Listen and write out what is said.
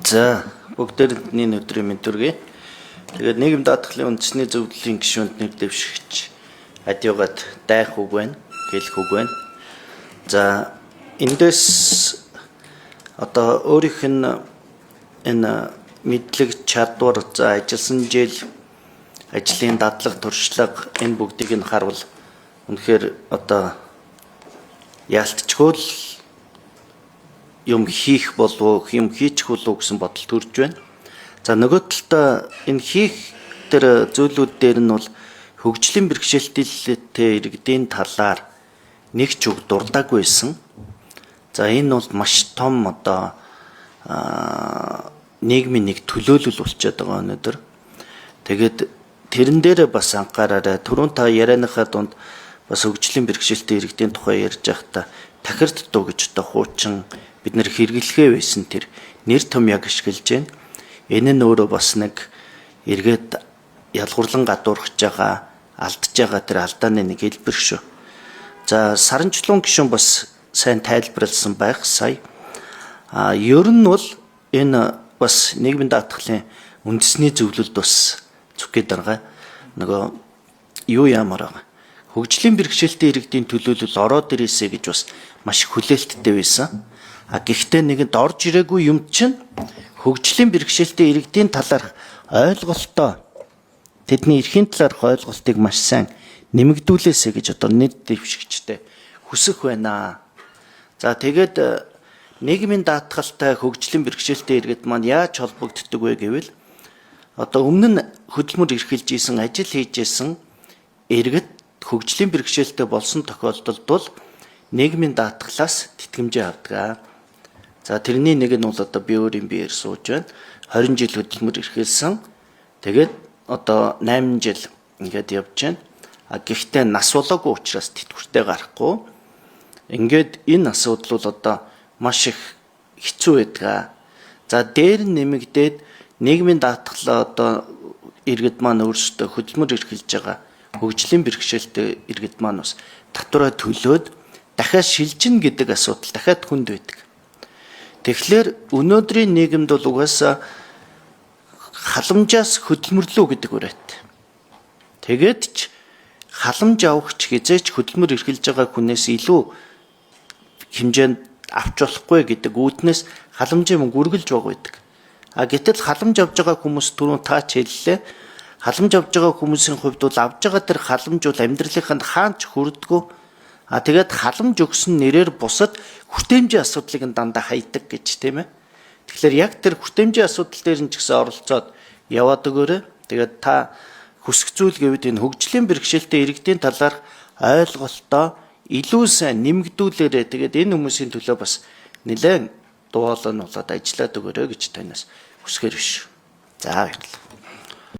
За, бүгдээрэнд нь энэ өдрийн мэнд хүргэе. Тэгээд нийгэм даатгалын үндэсний зөвлөлийн гишүүнд нэг дэвшигч адиугад дайх үг байна, хэлэх үг байна. За, эндээс одоо өөрийнх нь энэ мэдлэг, чадвар, за ажилласан жил, ажлын дадлага, туршлага энэ бүгдийг нь харвал үнэхээр одоо яалтчгүй л юм хийх болов, юм хийчих болов гэсэн бодол төрж байна. За, нөгөө талдаа энэ хийх тэр зүйлүүд дээр нь бол хөгжлийн бэрхшээлтэй иргэдийн талаар нэг ч үг дурдаагүй байсан. За, энэ бол маш том одоо нийгмийн нэг төлөөлөл болчиход байгаа өнөөдөр. Тэгээд тэрэн дээрээ бас анхаараарай. Түрүүн та ярианыхаа дунд бас хөгжлийн бэрхшээлтэй иргэдийн тухай ярьж байхдаа тахирд дуу гэж одоо хуучин бид нэр хэрэглэхээ байсан тэр нэр том яг ашиглаж байна. Энэ нь өөрөө бас нэг эргээд ялгуурлан гадуурхаж байгаа, алдж байгаа тэр алдааны нэг хэлбэр шүү. За, саранчлуун гишүүн бас сайн тайлбарласан байх сая. А ер нь бол энэ бас нийгмийн даатгалын үндэсний зөвлөлд бас зүгхээ дарга нөгөө юу яамаар байгаа. Хөгжлийн бэрхшээлтэй иргэдийн төлөөлөл ороод ирээсэ гэж бас маш их хүлээлттэй байсан. А гэхдээ нэгэнд орж ирээгүй юм чинь хөгжлийн бэрхшээлтэй иргэдийн талаарх ойлголтоо, тэдний эрхийн талаарх ойлголтыг маш сайн нэмэгдүүлээсэ гэж одоо нийт дэвшигчтэй хүсэх байна. За, тэгээд нийгмийн даатгалтай хөгжлийн бэрхшээлтэй иргэд маань яаж холбогддог вэ гэвэл одоо өмнө нь хөдөлмөр эрхэлж исэн, ажил хийж исэн иргэд хөгжлийн бэрхшээлтэй болсон тохиолдолд бол нийгмийн даатгалаас тэтгэмжээ авдаг. За, тэрний нэг нь бол одоо би өөрийн биеэр сууж байна. 20 жил хөдөлмөр эрхэлсэн. Тэгээд одоо 8 жил ингээд явж байна. А гэхдээ нас болоогүй учраас тэтгэвртэй гарахгүй. Ингээд энэ асуудал бол одоо маш их хэцүү байдаг. За, дээр нь нэмэгдээд нийгмийн даатгалаа одоо иргэд маань өөрсдөө хөдөлмөр эрхэлж байгаа хөгжлийн бэрхшээлтэй иргэд маань бас татвараа төлөөд дахиад шилжинэ гэдэг асуудал дахиад хүнд байдаг. Тэгэхээр өнөөдрийн нийгэмд бол угаасаа халамжаас хөдөлмөрлөө гэдэг уриатай. Тэгээд ч халамж авахч хизээч хөдөлмөр эрхэлж байгаа хүнээс илүү хэмжээнд авч болохгүй гэдэг үүднээс халамжийн мөнгө үргэлж бага байдаг. А гэтэл халамж авж байгаа хүмүүс, түрүүн таач хэллээ. Халамж авж байгаа хүмүүсийн хувьд бол авж байгаа тэр халамж бол амьдралынханд хаанч хүрдэггүй. А тэгээд халамж өгсөн нэрээр бусад хүртээмжийн асуудлыг нь дандаа хайдаг гэж, тийм ээ. Тэгэхээр яг тэр хүртээмжийн асуудал дээр нь ч гэсэн оролцоод яваад өгөөрэй. Тэгээд та хүсэх зүйл гэвэл энэ хөгжлийн бэрхшээлтэй иргэдийн талаарх ойлголтоо илүү сайн нэмэгдүүлээрэй. Тэгээд энэ хүмүүсийн төлөө бас нэлээд дугаалan болоод ажиллаад өгөөрэй гэж танаас хүсгээр биш. За, баярлалаа.